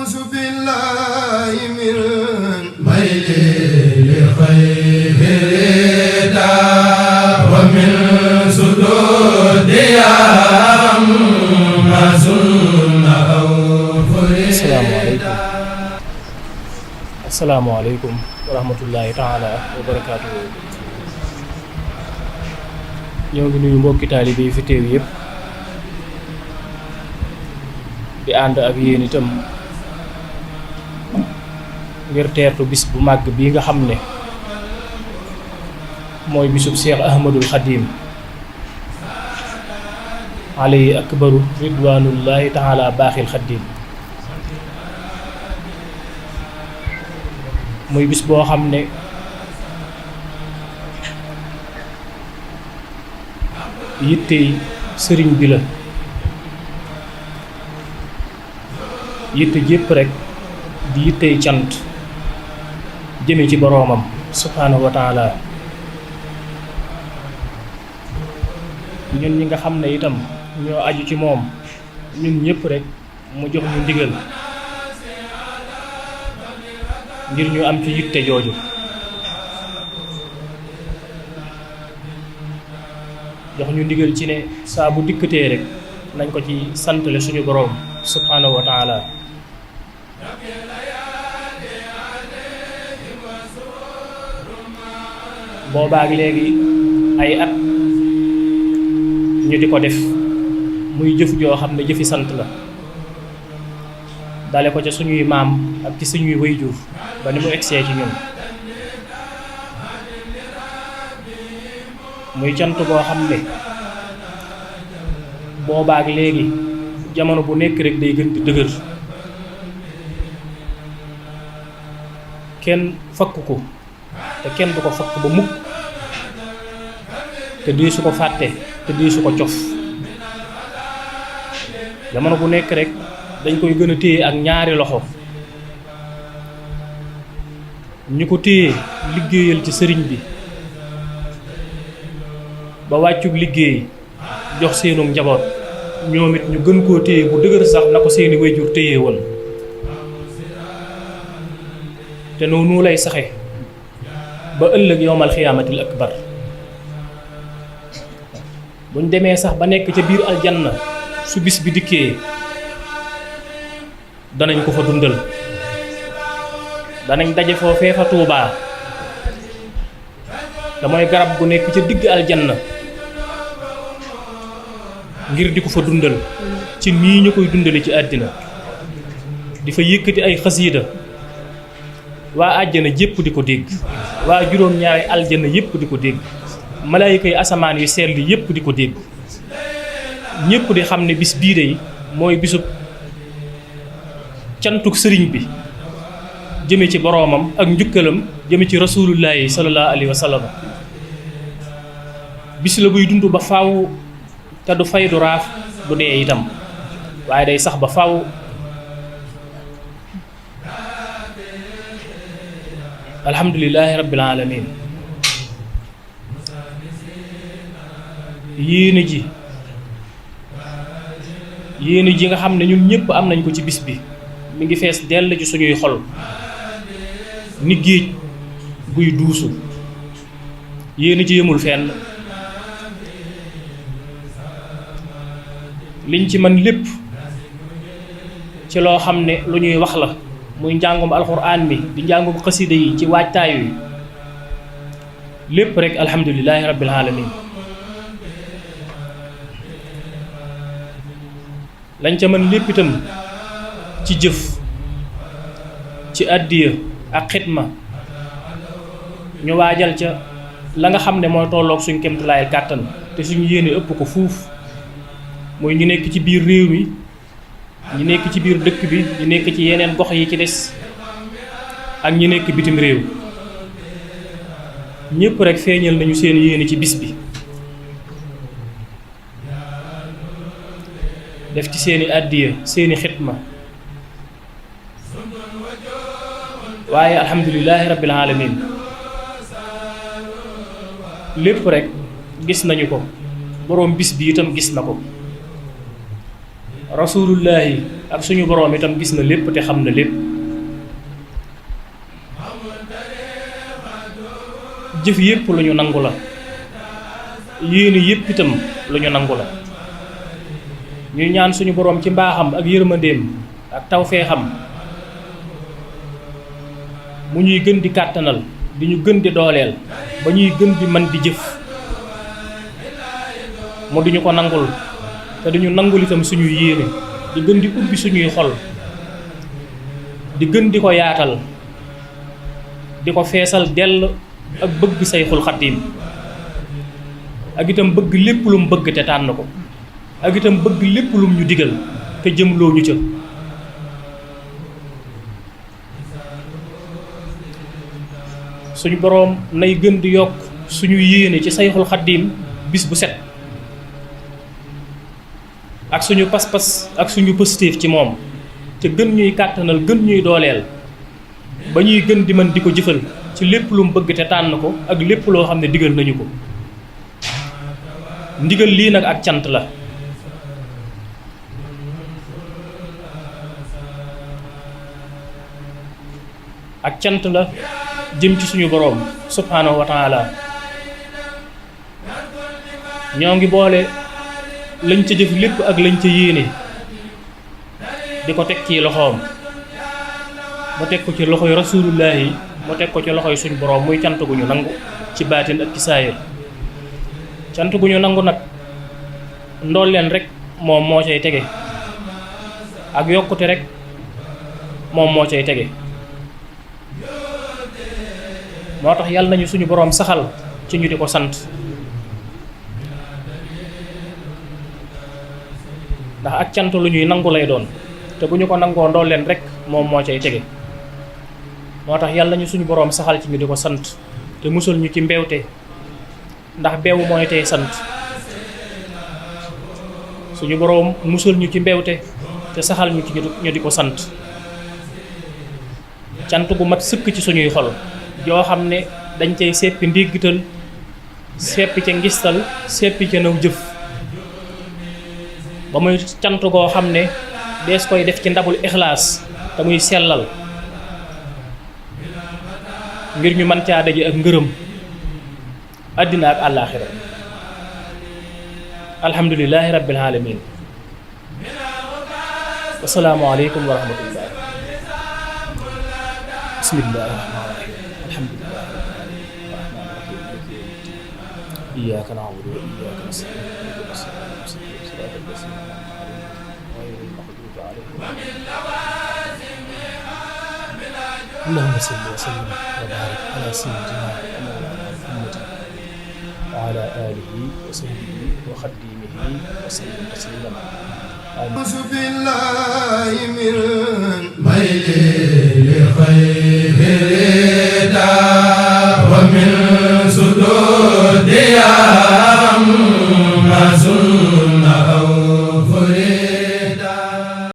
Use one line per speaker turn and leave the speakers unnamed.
أعوذ بالله من
ميل لخير رضا ومن سدود ما سن أو فريدا.
asalaamaaleykum wa rahmatullahi taala wa barakaatuhu. ñoo ngi nuyu mbokki taalibe yi fi teew yëpp di ànd ak yéen itam ngir teertu bis bu màgg bii nga xam ne mooy bisub Cheikh Ahmadul Xadim alayhi akbaru ridwanullahi taala baaxil Xadim. muy bis boo xam ne yittey sëriñ bi la, yitte jépp rekk di yittey cant jëme ci boroomam subhaanahu wa taala. ñun ñi nga xam ne itam ñoo aju ci moom ñun ñëpp rekk mu jox ñu ndigal ngir ñu am ci yitte jooju. jox ñu ndigal ci ne saa bu dikkatee rek nañ ko ci santale suñu boroom subhaanahu wa taala. boobaak léegi ay at ñu di ko def muy jëf joo xam ne jëfi sant la, dale ko ca suñuy maam ak ci suñuy wayjur ba ni mu egsee ci ñun. muy cant boo xam ne boobaak léegi jamono bu nekk rek day gën di dëgër, kenn fakk ko te kenn du ko fakk ba mukk, te dee su ko fàtte te dee su ko cof. jamono bu nekk rek dañ koy gën a téye ak ñaari loxo. ñu ko téye liggéeyal ci sëriñ bi ba wàccub liggéey jox seenu njaboot, ñoom it ñu gën koo téye bu dëgër sax na ko seeni wayjur téye woon. te noonu lay saxe ba ëllëg yowmal xiyaamatil akbar. buñ demee sax ba nekk ca biir aljanna su bis bi dikkee danañ ko fa dundal, danañ daje foofee fa Tuubaa te mooy garab gu nekk ca digg aljanna ngir di ko fa dundal ci nii ñu koy dundale ci àddina. di fa yëkkati ay xasiida, waa àjjana jépp di ko dégg, waa juróom-ñaari aljana yépp di ko dégg, malaayika yi asamaan yu sell yépp di ko dégg. ñépp di xam ne bis bii de mooy bisub cantuk sëriñ bi jëme ci boroomam ak njukkalam jëme ci rasulullahi sallallahu alayhi wa sallam. bis la buy dund ba faw te du fay du raaf du dee itam, waaye day sax ba faw. alhamdulillahi rabbil alamin. yéene ji nga xam ne ñun ñëpp am nañ ko ci bis bi mi ngi fees dell ci suñuy xol ni géej buy duusu. yéene ji yemul fenn, liñ ci mën lépp ci loo xam ne lu ñuy wax la, muy njàngum alxuraan mi di njàngum xasida yi ci waajtaay wi lépp rek alhamdulillahi rabbil alamin. lañ ca mën lépp itam ci jëf, ci àddiya ak xidma ñu waajal ca la nga xam ne mooy tolloog suñ kemtulaay kàttan te suñu yéene ëpp ko fuuf. muy ñu nekk ci biir réew mi, ñu nekk ci biir dëkk bi, ñu nekk ci yeneen gox yi ci des ak ñi nekk bitim réew, ñépp rek feeñal nañu seen yéene ci bis bi. def ci seeni àddiya, seeni xidma, waaye alhamdulillahi rabbil alamin lépp rek gis nañu ko, boroom bis bi itam gis na ko. rasulullahi ak suñu boroom itam gis na lépp te xam na lépp. jëf yépp lu ñu nangu la, yéene yépp itam lu ñu nangu la. ñuy ñaan suñu boroom ci mbaaxam ak yërmandeem ak tawfeexam mu ñuy gën di kàttanal di ñu gën di dooleel ba ñuy gën di mën di jëf, mu di ñu ko nangul te di ñu nangul itam suñuy yéene, di gën di ubbi suñuy xol, di gën di ko yaatal, di ko feesal dell ak bëgg Sayxul Xadiim, ak itam bëgg lépp lu mu bëgg te tànn ko, ak itam bëgg lépp lu mu ñu digal te jëmloo ñu ca. suñu boroom nay gën di yokk suñu yéene ci Sayxul Xadiim bis bu set, ak suñu pas-pas ak suñu positif ci moom, te gën ñuy kàttanal gën ñuy dooleel ba ñuy gën di mën di ko jëfal ci lépp lu mu bëgg te tànn ko ak lépp loo xam ne digal nañu ko. ndigal lii nag ak cant la, ak cant la jëm ci suñu boroom subhaanahu wa taala. ñoo ngi boole lañ ca jëf lépp ak lañ ca yéene di ko teg ci loxoom, mu teg ko ci loxoy rasulullahi, mu teg ko ci loxoy suñu boroom, muy cant gu ñu nangu ci baatin ak ci saayir. cant gu ñu nangu nag ndool leen rek moom moo cay tege, ak yokkute rek moom moo cay tege. moo tax yàlla nañu suñu boroom saxal ci ñu di ko sant, ndax ak cant lu ñuy nangu lay doon, te bu ñu ko nangoo ndool leen rek moom moo cay tege. moo tax yàlla nañu suñu boroom saxal ci ñu di ko sant te musal ñu ci mbewte, ndax beewu mooy tey sant. suñu boroom musal ñu ci mbewte te saxal ñu ci ñu di ko sant. cant gu mat sëkk ci suñuy xol yoo xam ne dañ cay seppi ndéggital, seppi ca ngistal, seppi ca naw jëf, ba muy cant goo xam ne dees koy def ci ndabul ixlaas te muy sellal, ngir ñu mën caa daje ak ngërëm àddina ak àllaaxira. alhamdulillahi rabbil alamin. assalaamu aleykum wa rahmatullah. bismillahi rahmaani rahim. alhamdulillahi rabbil alamin arrahmaani rahim iyyaka na'budu wa iyyaka nasta'in ihdinas siraatal mustaqiim siraatal laziina an'amta alayhim ghayril maghduubi alayhim allahumma salli wa sallim wa barik ala sayyidina wa mawlana muhammadin wa ala alihi wa sahbihi wa xadimihi wa sallim tasliman.
أعوذ بالله من
ميل لخير